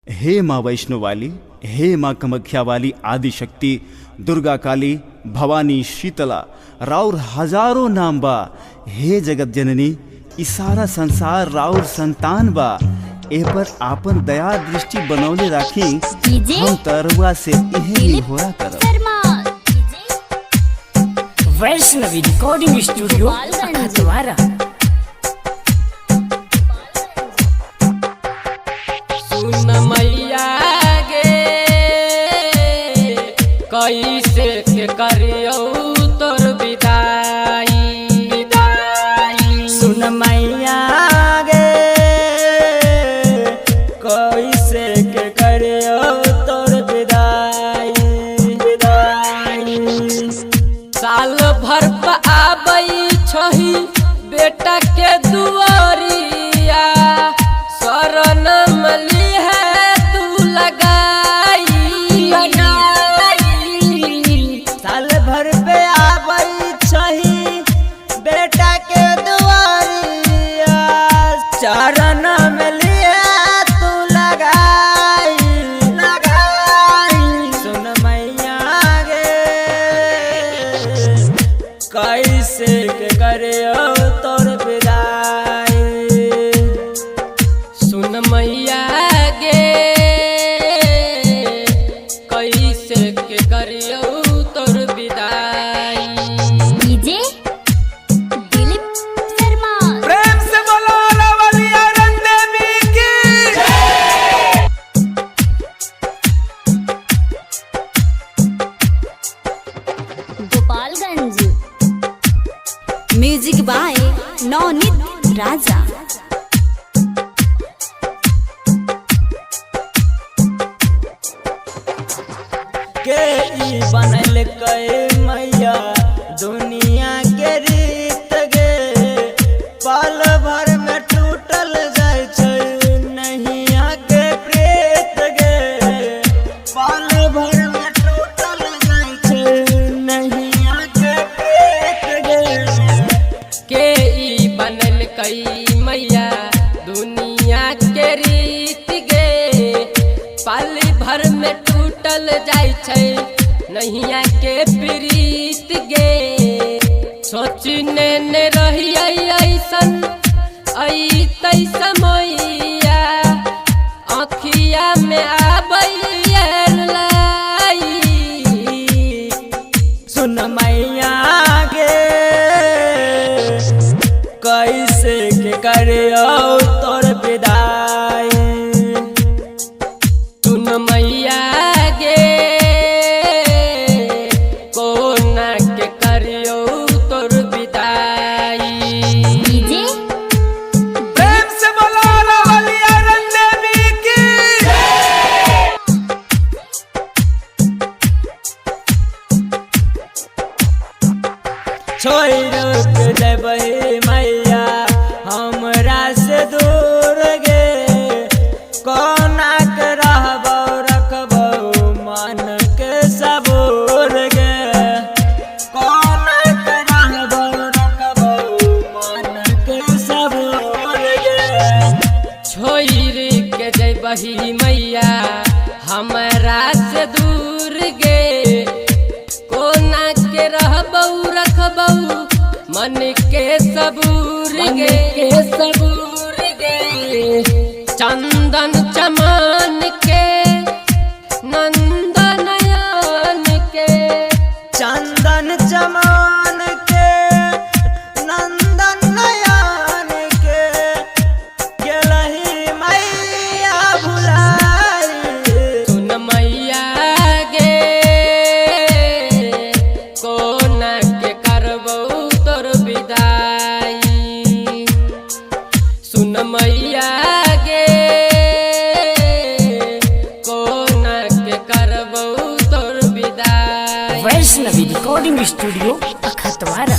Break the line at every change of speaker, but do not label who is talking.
हे माँ वैष्णो वाली, हे माँ कमख्या वाली आदि शक्ति दुर्गा काली भवानी शीतला राउर हजारों नाम बा। हे जगत जननी, इ सारा संसार राउर संतान बा। ए पर आपन दया दृष्टि बनौले राखी।
डीजे
हम तरुआ से इहे
दिलीप
निहोरा करब।
शर्मा।
Vaishnavi recording studio
Gopalganj.
खतवारा।
सुन मैया गे, कैसे के करियौ तोर विदाई विदाई।
सुन मैया गे, कैसे के करियो तोर विदाई विदाई।
साल भर आबै छही बेटा के दुआरिया, शरण मली है तू लगाई लगाई।
साल भर पे आबै छही बेटा के दुआरिया, चरण में लिए तू लगाई लगाई। सुन मैया गे, कैसे के करियो तोर विदाई।
सुन मैया गे, कैसे के करियौ तोर विदाई।
डीजे दिलीप शर्मा।
प्रेम से बोलो रवलिया रंगदेवी की।
गोपालगंज। म्यूजिक बाय नवनीत राजा।
के ई बनल कै मैया दुनिया के रीत गे, पल भर में टूटल जाइ छै नहिया के प्रीत गे, पल भर में टूटल जाइ छै नहिया के प्रीत गे।
के ई बनल कई मैया दुनिया के रीत गे, पल भर में टूटल जाइ छै नहिया के प्रीत गे। सोचने ने रहियै ऐसन अइतै समैया, अखिया में आबै लाई।
सुन मैया गे, कैसे के करियो तोर विदाई।
सुन मैया गे, कोना के करियौ तोर विदाई।
डीजे
प्रेम से बोलो रवलिया रंगदेवी की।
छोड़ के जेबै मैया हमरा से दूर गे, कोना के रहबौ रखबौ मन के सबूर गे, कोना के रहबौ रखबौ मन के सबूर गे।
छोड़ के जैबही मैया हमरा से दूर गे, कोना के रहबौ रखबौ मन के सबूर गे, के सबूर गे। चंदन चमन के नंदनयन के,
चंदन चमन के नंदन नयन के, गेलही मैया भुलाई।
सुन मैया गे, कोना के करबौ तोर विदाई। सुन मैया गे, कोना के करबौ तोर विदाई।
Vaishnavi recording studio Khatwara.